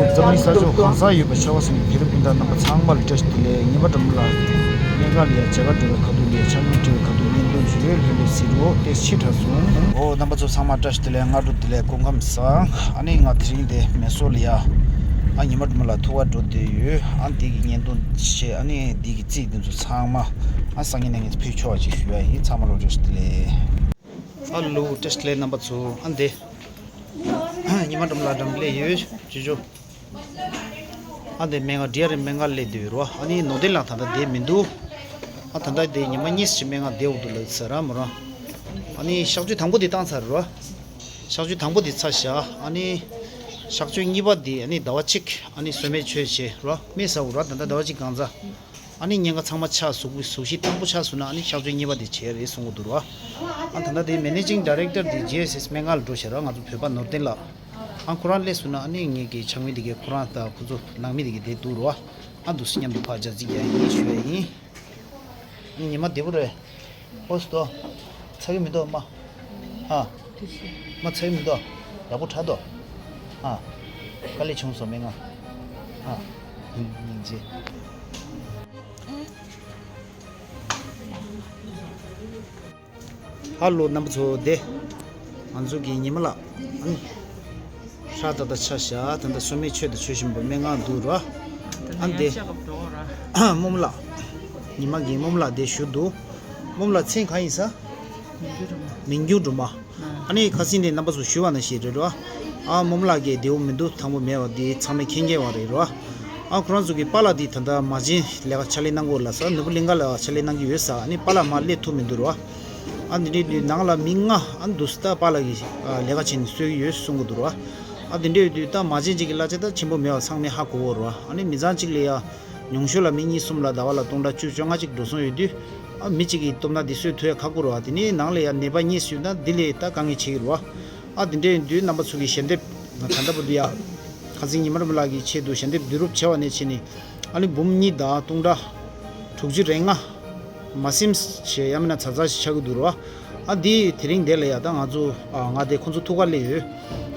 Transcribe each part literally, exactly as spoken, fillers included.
འཛམ་གླིང་ས་ཕྱོགས་གང་སར་ཡོད་པའི་ཆོལ་ཁ་གསུམ་གྱི་དགེ་ལུགས་སྤུན་ཟླ་རྣམ་པ་ཚང་མ་ལ་བཀྲ་ཤིས་བདེ་ལེགས། ཉི་མ་དགྲ་མོ་ལགས་སྨན་ཁང་ལ་ཡ་མཇལ་ཁ་འགྲོ་བའི་ཁ་ཐུག་ལ་ཡ་ཕྱག་དངུལ་སྤྲད་པའི་ཁ་ཐུག་ལ་བརྙན་ཐུང་བརྗོད་ལྷོད་ལྷོད་གཟིགས་རོགས། ཏེ་ཕྱི་དྲགས་སོང་། ཨོ་རྣམ་པ་ཚོ་ཚང་མ་བཀྲ་ཤིས་བདེ་ལེགས། སྔ་དྲོ་བདེ་ལེགས། སྐུ་ཁམས་བཟང་། ཨ་ནི་ང་དེ་རིང་དེ་མེ་སོར་ལ་ཡ་ཨ་ཉི་མ་དགྲ་མོ་ལགས་ཐུག་གར་འགྲོ་བསྡད་ཡོད། ཨ་འདི་གི་བརྙན་ཐུང་བྱས། ཨ་ནི་འདི་གི་རྩིས་འདི་ཚོ་ཚང་མ་ཨ་སང་ཉིན་གནངས་ཉིན་ཕུལ་ཆོག་པ་ཅིག་ཞུ་ཡ་ཡིན། ཚང་མ་ལ་བཀྲ་ཤིས་བདེ་ལེགས། ཨ་ལོ་བཀྲ་ཤིས་བདེ་ལེགས་རྣམ་པ་ཚོ། ཨ་འདི་ཉི་མ་དགྲ་མོ་ལགས་འགྲམ་སླེབས་ཡོད། ཅོ་ཅོ། ཨ་འདི་སྨན་ཁང་ཌི་ཨར་ཨེམ་སྨན་ཁང་སླེབས་བསྡད་ཡོད་རེད་བ། ཨ་ནི་ནོར་ལྡན་ལགས་ད་ལྟ་བསྡད་མི་འདུག་ཨ་ད་ལྟ་དེ་ཉི་མ་གཉིས་ཤིག་སྨན་ཁང་བསྡད་འོག་ཏུ་ལ་ཟེར་ར་མོ་རང་། ཨ་ནི་གཤག་བཅོས་དང་པོ་དེ་བཏང་ཚར་རེད་བ། གཤག་བཅོས་དང་པོ་དེ་ཚར་བཞག་ཨ་ནི་གཤག་བཅོས་གཉིས་པ་དེ་ཨ་ནི་ཟླ་བ་གཅིག་ཨ་ནི་གསོལ་སྨན་མཆོད་བྱས་རེད་བ། སྨན་ཟ་དགོས་རེད་བ། ད་ལྟ་ཟླ་བ་གཅིག་གང་ཚར། ཨ་ནི་ཉེན་ཁ་ཚང་མ་ཆགས། གཟུགས་གཟུགས་གཞི་བརྟན་པོ་ཆགས་སོང་ན་ཨ་ནི་གཤག་བཅོས་གཉིས་པ་དེ་བྱེད་ཡ་རེད་གསུང་གི་འདུག་ར། ཨ་ད་ལྟ་དེ་Managing Director་དེ་ཇི་ཨེས་ཨེས་སྨན་ཁང་ལ་འགྲོ་ཤག་ར། ང་ཚོ་བོད་པ་ནོར་ལྡན་ལགས། ཨ་ཁོ་རང་སླེབས་སོང་ན་ཨ་ནི་ངེད་ཀྱི་ཕྱག་དངུལ་དེ་གས་ཁོ་རང་དང་ཁོ་ཚོ་ནང་མི་དེ་གས་བསྡད་འདུག་ར། ཨ་འདུག་སེ་མཉམ་དུ་ཕར་ཇ་རྩིས་རྒྱག་ཡ་ཡིན་ཞུ་ཡ་ཡིན། ཨ་ནི་ཉི་མ་བདེ་པོ་རེད། ཨོ་སི་ཏོ། ཚ་གི་མི་འདུག་མ། ཨ། མ་ཚ་གི་མི་འདུག་ཡག་པོ་དྲག་འདུག་ཨ། དཀའ་ལས་བྱུང་སོང་སྨན་ཁང་། ཨ། སྙིང་རྗེ། ཧ་ལོ་རྣམ་པ་ཚོ། དེ་ང་ཚོ་གི་ཉི་མ་ལགས། ཨ་ནི། ཧྲ་ཏག་ཏག་ཆགས་ཤག་ད་ལྟ་གསོལ་སྨན་མཆོད་དང་མཆོད་བཞིན་པ་སྨན་ཁང་འདུག་ར། ཨ་འདི། རྨོ་མོ་ལགས། ཉི་མ་གི་རྨོ་མོ་ལགས་དེ་བཞུགས་འདུག་རྨོ་མོ་ལགས་མཚན་གང་ཡིན་ས། མི་འགྱུར་སྒྲོལ་མ། ཨ་ནི་ཁ་སང་དེ་རྣམ་པ་ཚོ་ཞུས་པ་ནང་བཞིན་རེད་ར། ཨ་རྨོ་མོ་ལགས་ཀྱི་བདེ་པོ་མི་འདུག་ཐང་པོ་མེད་པ་འདི་ཚང་མས་མཁྱེན་མཁྱེན་པ་རེད་ར། ཨ་ཁོ་རང་ཚོ་གི་པཱ་ལགས་འདི་ད་ལྟ་མ་བྱན་ལས་ཀ་ཕྱག་ལས་གནང་གི་ཡོད་ལ་ས། ནོར་བུ་གླིང་ག་ལ་ཕྱག་ལས་གནང་གི་ཡོད་ས། ཨ་ནི་པཱ་ལགས་མར་སླེབས་ཐུབ་མི་འདུག་ར། ཨ་འདི་འདྲའི་དུས་ནང་ལ་མི་ལྔ་ཨ་འདུག་སེ་ད་པཱ་ལགས་ཀྱི་ལས་ཀ་བྱས་ནས་གསོ་གི་ཡོད་གསུང་གི་འདུག་ར། ཨ་འདི་འདྲའི་དུས་ད་མ་བྱན་ཅིག་གི་གླ་ཆ་ད་ཆེན་པོ་མེད་པ་ཚང་མས་ཧ་གོ་གི་ར། ཨ་ནི་མི་ཚང་གཅིག་ལ་ཡ། ཉུང་ཤོས་ལ་མི་གཉིས་གསུམ་ལ་ཟླ་བ་ལ་སྟོང་ཕྲག་བཅུ་བཅོ་ལྔ་ཅིག་འགྲོ་སོང་ཡོད་དུས། ཨ་མི་གཅིག་གི་སྟོབས་ན་འདི་གསོས་ཐུབ་ཡ་ཁག་པོ་རེད་བ། དེ་ནས་ནང་ལ་ཡ་ནད་པ་གཉིས་ཡོད་ན་འདི་ལས་ད་དཀའ་ངལ་ཆེ་གི་རེད་བ། ཨ་དེ་འདྲ་ཡིན་དུས་རྣམ་པ་ཚོ་གི་ཞལ་འདེབས་ད་ལྟ་བར་དུ་ཡ། ཁ་སང་ཉི་མ་རིན་པོ་ལགས་ཀྱི་ཆེད་དུ་ཞལ་འདེབས་བསྡུ་རུབ་བྱས་པ་ནས་བྱས་ནས། ཨ་ནི་འབུམ་གཉིས་དང་སྟོང་ཕྲག་དྲུག་ཅུ་རེ་ལྔ། མ་ཟིན་ཞེས་ཡང་མིན་ན་ཚ་ཚ་ཞིག་ཆགས་ཀྱི་འདུག་རེད་བ། ཨ་འདི་དེ་རིང་འདིར་ལ་ཡ་ད་ང་ཚོ་ཨ་ང་དེ་ཁོང་ཚོ་ཐུག་གར་སླེབས་ཡོད།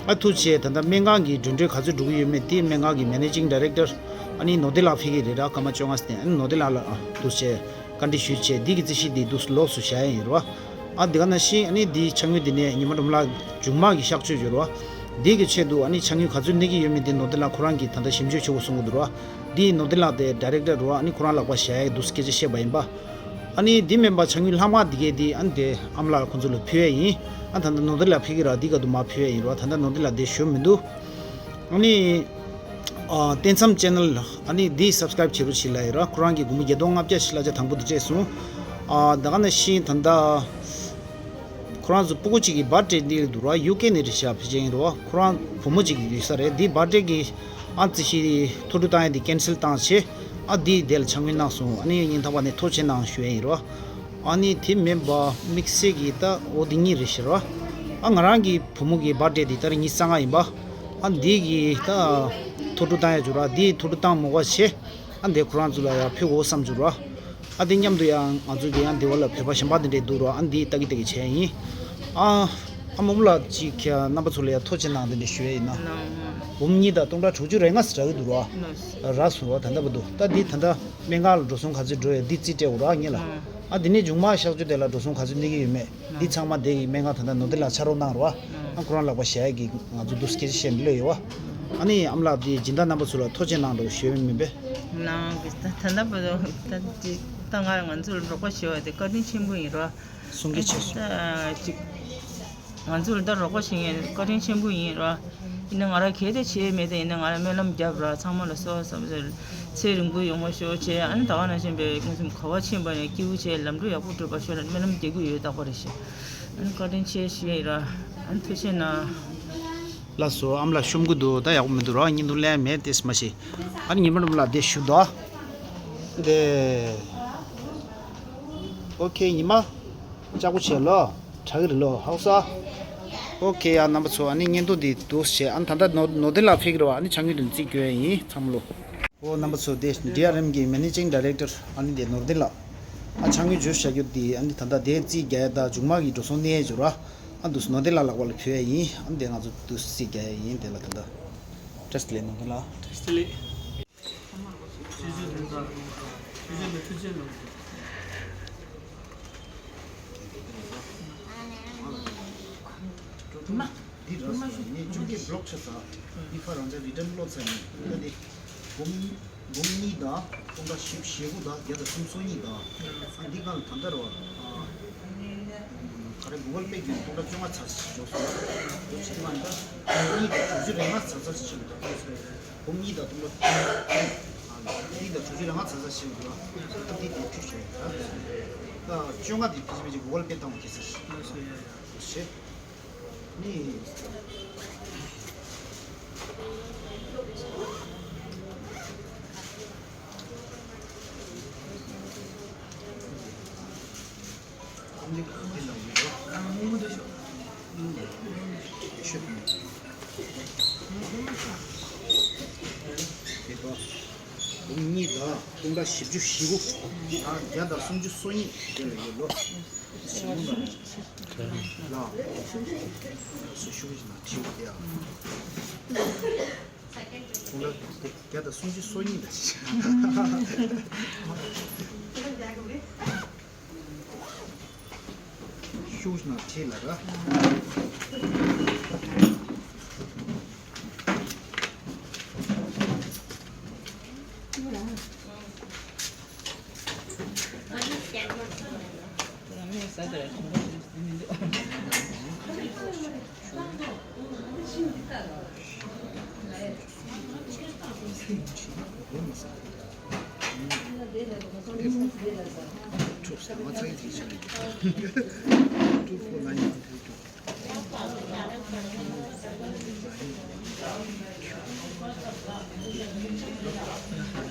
ཨ་ཐུག་བྱས་ད་ལྟ་སྨན་ཁང་གི་གྲོས་འགྲོས་ག་ཚོད་འགྲོ་གི་ཡོད་མེད་དེ་སྨན་ཁང་གི་Managing Director་ཨ་ནི་ནོར་ལྡན་ལགས་ཕེབས་ཀྱི་རེད་ར། སྐར་མ་བཅོ་ལྔ་ཙམ། ཨ་ནི་ནོར་ལྡན་ལགས་ལ་ཨ་འདུག་བྱས་བཀའ་འདྲི་ཞུས་བྱས་འདི་གི་རྩིས་གཞི་འདི་འདུག་ལོགས་སུ་བཞག་ཡ་ཡིན་རེད་བ། ཨ་འདི་ག་ནང་བཞིན་ཨ་ནི་འདི་ཕྱག་དངུལ་འདི་ནས་ཉི་མ་སྒྲོལ་མ་ལགས་མཇུག་མ་གི་གཤག་བཅོས་ཡོད་རེད་བ། འདི་གི་ཆེད་དུ་ཨ་ནི་ཕྱག་དངུལ་ག་ཚོད་གནས་ཀྱི་ཡོད་མེད་འདི་ནོར་ལྡན་ལགས་ཁོ་རང་གིས་ད་ལྟ་ཞིབ་འཇུག་བྱེད་དགོས་གསུང་གི་འདུག་རེད་བ། འདི་ནོར་ལྡན་ལགས་དེ་Director་རེད་བ། ཨ་ནི་ཁོ་རང་ལག་པར་བཞག་ཡ་འདུག་སྐད་ཆ་བཤད་པ་ཡིན་པ། ཨ་ནི་འདི་མིན་པ་ཕྱག་དངུལ་ལྷག་མ་འདི་གས་འདི་ཨ་ནི་དེ་ཨ་མ་ལགས་ཁོང་ཚོ་ལ་ཕུལ་ཡས་ཡིན། ཨ་ད་ལྟ་ནོར་ལྡན་ལགས་ཕེབས་ཀྱི་ར། འདི་ག་དུ་མར་ཕུལ་ཡས་ཡིན་ར། ད་ལྟ་ནོར་ལྡན་ལགས་དེ་བཞུགས་མི་འདུག་ཨ་ནི་ཨ་བསྟན་མཚམས་ཅེ་ནལ་ཨ་ནི་འདི་Subscribe་བྱེད་རོགས་བྱེད་ལབ་ཡིན་ར། ཁོ་རང་གིས་སྒོར་མོ་བརྒྱད་སྟོང་ལྔ་བརྒྱ་ཞིག་གླ་ཆ་དང་པོ་དེ་སྤྲད་སོང་། ཨ་ད་ག་ནང་བཞིན་ད་ལྟ་ཁོ་རང་ཚོ་སྤུ་གུ་གཅིག་གི་birthday་འདི་འདུག་ར། ཡུ་ཀེ་ནས་རེད་ཤག་ཕལ་ཆེར་ཡིན་རོ། ཁོ་རང་བུ་མོ་གཅིག་གི་ཡོད་ས་རེད། འདི་birthday་གི་ཨ་རྩིས་གཞི་ཐོ་འགོད་བཏང་ཡ་འདི་cancel་བཏང་བྱས། ཨ་འདི་དེ་ལ་ཕྱག་དངུལ་གནང་སོང་། ཨ་ནི་སྙིང་ཐག་པ་ནས་ཐུགས་རྗེ་གནང་ཞུ་ཡ་ཡིན་རོ། ཨ་ནི་དེ་མིན་པ་དམིགས་བསལ་གྱི་ད་འོ་འདི་གཉིས་རེད་ཤག་རོ། ཨ་ང་རང་གི་བུ་མོ་གི་birthday་འདི་ཏ་རིག་ཉི་ཤུ་རྩ་ལྔ་ཡིན་པ། ཨ་འདི་གི་ད་ཐོ་འགོད་བཏང་ཡ་བྱུང་ར། འདི་ཐོ་འགོད་བཏང་མོ་ག་བྱས། ཨ་འདི་ཁོ་རང་ཚོ་ལ་ཡ་ཕུལ་དགོས་བསམ་བྱུང་ར། ཨ་དེ་མཉམ་དུ་ཡང་ང་ཚོ་གི་ཡང་འདི་བ་ལ་བོད་པ་གཞན་པ་དེ་འདྲས་འདུག་རོ། ཨ་འདི་ལྟ་གི་ལྟ་གི་བྱས་ཡིན། ཨ་ཨ་མོ་མོ་ལགས་ཅིག་རྣམ་པ་ཚོ་ལ་ཡང་ཐུགས་རྗེ་གནང་དེ་འདྲས་ཞུ་ཡ་ཡིན་ན། ནང་། འབུམ་གཉིས་དང་སྟོང་ཕྲག་དྲུག་ཅུ་རེ་ལྔ་ཟེར་གི་འདུག་རོ། ནང་། རག་སོང་རོ། ད་ལྟ་བར་དུ་ད་འདི་ད་ལྟ་སྨན་ཁང་ལ་འགྲོ་སོང་ག་ཚོད་འགྲོ་ཡ་འདི་རྩིས་སྤྲད་འོ་ར་ངེད་ལ། ནང་། ཨ་འདི་ནས་མཇུག་མ་གཤག་བཅོས་དེ་ལ་འགྲོ་སོང་ག་ཚོད་གནས་ཀྱི་ཡོད་མེད་འདི་ཚང་མ་དེ་གི་སྨན་ཁང་ད་ལྟ་ནོར་ལྡན་ལགས་ཕྱག་རོགས་གནང་རོ། ཨ་ཁོ་རང་ལག་པ་བཞག་ཡ་གི་ང་ཚོ་འདུག་སྐད་ཆ་བཤད་འདི་ལོས་ཡོད་བ། ཨ་ནི་ཨ་མ་ལགས་འདི་སྦྱིན་བདག་རྣམ་པ་ཚོ་ལ་ཐུགས་རྗེ་གནང་རོགས་ཞུ་ཡ་མིན་པས། ནང་གི་ད་ད་ལྟ་བར་དུ་ད་ཅིག་ད་ང་ང་ཚོ་ལ་རོགས་པ་ཞུ་བ་དེ་བཀའ་དྲིན་ཆེན་པོ་ཡིན་རོ། གསུང་གི་ཆེ་ཤོས། ཨ་ཅིག་ང་ཚོ་ལ་ད་རོགས་པ་བྱེད་མཁན་བཀའ་དྲིན་ཆེན་པོ་ཡིན་རོ། ཡིན་ན་ང་རང་གལ་ཏེ་བྱས་མེད་ད་ཡིན་ན་ང་རང་སྨོན་ལམ་རྒྱབ་ར། ཚང་མ་ལ་གསོ་བ་བཟང་པོ་ཚེ་རིང་པོ་ཡོང་བ་ཤོག་བྱས། ཨ་ནི་ད་ག་ནང་བཞིན་པའི་ངོ་སེམས་ག་བ་ཕྱིན་པ་ནས་སྐྱིད་པོ་བྱས་ལམ་འགྲོ་ཡག་པོ་སྒྲུབ་པ་ཤོག་ལ་སྨོན་ལམ་རྒྱག་གི་ཡོད། རྟག་པར་རེ་བཞིན་ཨ་ནི་བཀའ་དྲིན་ཆེ་ཞུ་ཡ་ཡིན་ར། ཨ་ནི་ཐུགས་རྗེ་གནང་། ལགས་སོ། ཨ་མ་ལགས་བཤུམ་གི་འདུག་ད་ཡག་པོ་མི་འདུག་ར། བརྙན་ཐུང་ལེན་མེད་དེ་མ་ཤེས། ཨ་ནི་ཉི་མ་རིན་པོ་ལགས་དེ་བཞུགས་འདུག་ཨ། དེ། ཨོ་ཁེ་ཉི་མ། ལྕགས་པོ་བྱས་ལོ། དྲག་གི་རེད་ལོ་ཧའུ་ས། ཨོ་ཁེ་ཡ་རྣམ་པ་ཚོ། ཨ་ནི་བརྙན་ཐུང་འདི་འདུག་བྱས། ཨ་ནི་ད་ལྟ་ནོར་ནོར་ལྡན་ལགས་ཕེབས་ཀྱི་རེད་བ། ཨ་ནི་ཕྱག་དངུལ་དེ་རྩིས་སྐྱོན་ཡ་ཡིན་ཚང་མ་ལོ། ཨོ་རྣམ་པ་ཚོ། དེ་ཌི་ཨར་ཨེམ་གི་Managing Director་ཨ་ནི་དེ་ནོར་ལྡན་ལགས། ཨ་ཕྱག་དངུལ་བརྗོད་བཞག་རྒྱུ་དེ་ཨ་ནི་ད་ལྟ་དེ་རྩིས་རྒྱག་ཡ་དང་མཇུག་མ་གི་འགྲོ་སོང་གནས་ཡ་བྱུང་ར། ཨ་འདུག་ནོར་ལྡན་ལགས་ལག་པ་ལ་ཕུལ་ཡ་ཡིན། ཨ་ནི་དེ་ང་ཚོ་འདུག་རྩིས་རྒྱག་ཡ་ཡིན་དེ་ལ་ད་ལྟ། བཀྲ་ཤིས་བདེ་ལེགས་ནོར་བུ་ལགས། བཀྲ་ཤིས་བདེ་ལེགས། ཆོས་རྗེ་ལྷན་ཚོགས་ཆོས་རྗེ་ལ་ཐུགས་རྗེ་ཆེ། འདི་ར་ས་ངས་བཅོ་བརྒྱད་བི་ལོག་ཆ་ས་འདི་ཕ་རང་ཅག་རི་ཊན་ལོ་ཚ་ནི་ད་འདི་འབུམ་འབུམ་གཉིས་དང་སྟོང་ཕྲག་བཞི་བཅུ་ཞེ་དགུ་དང་བརྒྱ་དང་སུམ་ཅུ་སོ་གཉིས་དང་། ཨ་འདི་སྒང་ལ་ད་ལྟ་ར་བ་ཨ་ག་རེ་གུ་གལ་པེ་བརྒྱུད་སྟོང་ཕྲག་བཅོ་ལྔ་ཚར་ཞིག་འཇོག་སོང་། འདུག་ཕྱི་མ་ད་འབུམ་གཉིས་དང་བཞི་བཅུ་རེ་ལྔ་ཚར་ཚར་ཞིག་འདུག་འབུམ་གཉིས་དང་སྟོང་ཕྲག་ཨ་གཉིས་དང་བཞི་བཅུ་རེ་ལྔ་ཚར་ཚར་ཞིག་འདུག་ཨ་འདི་དེ་ཁྲུས་བྱས་ད་བཅོ་ལྔ་དེ་ཕི་ཕི་ཅིག་གུ་གལ་པེ་བཏང་བ་དེ་ཚར་ཞིག་བྱས། ནི། འབུམ་གཉིས་དང་སྟོང་ཕྲག་བཞི་བཅུ་ཞེ་དགུ་དང་བརྒྱ་དང་སུམ་ཅུ་སོ་གཉིས་དེ་ལ་ཡོད་ལོ། ལ། སུ་ཤུགས་ཀྱིས་ན་ཁྲིའུ་དེ་ཡང་། ཁོང་ལ་བརྒྱ་དང་སུམ་ཅུ་སོ་གཉིས་དང་ཤུགས་ཀྱིས་ན་ཁྲིད་ལ་ར།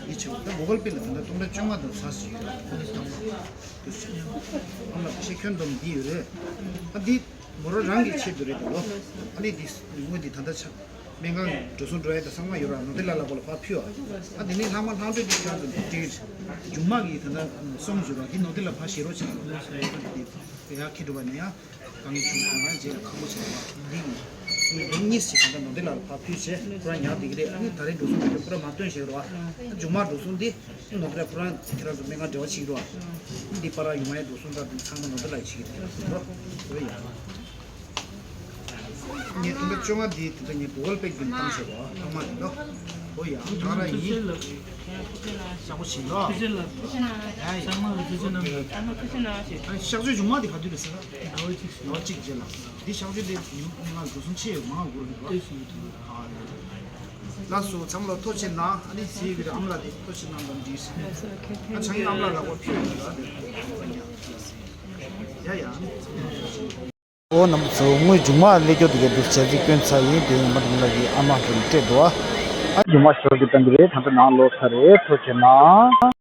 འདི་ཆེ་བ་ད་གུ་གལ་པེ་ལ་ད་ལྟ་སྟོང་ཕྲག་བཅོ་ལྔ་དང་ཚར་ཞིག་ཡོད་རེད། ཨ་ནི་ཐང་པ་དུ་ཞིག་ཨ་ལ་ཤེས་ཁྱོན་བསྡོམས་འདི་ཡོད་རེད། ཨ་འདི་མོ་རང་རང་གི་ཆེད་དུ་རེད་ད་ལོ། ཨ་ནི་འདི་དངུལ་འདི་ད་ལྟ་ཆ་སྨན་ཁང་འགྲོ་སོང་འགྲོ་ཡ་ད་ཚང་མ་ཡོད་ར་ནོར་དེ་ལ་ལ་པོ་ལ་ཕར་ཕུལ་བ། ཨ་འདི་ནི་ལྷག་མ་ལྷག་འཕྲོས་འདི་ཁྱོན་བསྡོམས་འདི་མཇུག་མ་གི་ད་ལྟ་གསུམ་ཡོད་ར་འདི་ནོར་དེ་ལ་ཕར་བཞེས་རོགས་བྱེད་ལོ། ཡ་ཁྱི་འགྲོ་བ་ནི་ཡ། དཀའ་ངལ་བྱུང་སོང་ཡང་རྗེས་ལ་ཁག་པོ་བྱས་པ་འདི་ཡིན། ངས་འབུམ་གཉིས་ཤིག་གང་ལྟར་ནོར་དེ་ལ་ཕར་ཕུལ་བྱས་ཁོ་རང་ཉར་བསྡད་ཀྱི་རེད། ཨ་ནི་ད་རེས་འགྲོ་སོང་དེ་ཁོ་རང་མ་སྟོན་བཞག་རོགས། ཨ་མཇུག་མ་འགྲོ་སོང་འདི་ནོར་དེ་ལ་ཁོ་རང་ཁྱེད་རང་ཚོ་སྨན་ཁང་འབྲེལ་བ་བྱེད་ཀྱི་རོགས། འདི་པར་ཡོང་མ་ཡོང་འགྲོ་སོང་འདྲ་འདི་ཚང་མ་ནོར་དེ་ལ་བྱེད་ཀྱི་རེད་རོགས། འོ་ཡ། ངས་དེ་འདྲ་བཅོ་ལྔ་འདི་དེ་འདྲ་ངས་གུ་གལ་པེ་བརྒྱུད་བཏང་བྱས་པ་ལྷག་མ་རེད་ལོ། འོ་ཡ་ཨང་གྲངས་ར་ཡིན། ཤག་པོ་བྱིན་ལོ། ཡ་ཡ། ཨ་གཤག་བཅོས་བྱུང་མ་དེ་ག་དུས་རེད་ཟེར། ཟླ་བ་གཅིག་རྗེས་ལ། འདི་གཤག་བཅོས་དེ་ཉིན་ང་འགྲོ་སོང་ཆེ་ཡོད་མང་དགོས་རེད་པ། ཨ་རེད། ལགས་སོ་ཚང་མ་ལ་ཐུགས་རྗེ་གནང་། ཨ་ནི་ཟེར་གི་རེད། ཨ་མ་ལགས་དེ་ཐུགས་རྗེ་གནང་དང་འདྲིས། ཨ་ཆང་ཡིན་ཨ་མ་ལགས་ལག་པ་ཕུལ་ཡོད་རེད། ཡ་ཡ། ཨོ་རྣམ་པ་ཚོ་དངུལ་མཇུག་མ་སླེབས་རྒྱུ་དེ་ག་འདུག་བྱས་རྩིས་སྐྱོན་ཚར་ཡིན། དེ་ཡིན་མ་དུང་ལ་གི་ཨ་མ་དེ་ནས་སྤྲད་འདུག་ཨ། མཇུག་མ་ཞོར་གྱི་བཏང་གི་རེད། ད་ལྟ་ནང་ལོག་ཚར་རེད། ཐུགས་རྗེ་གནང་།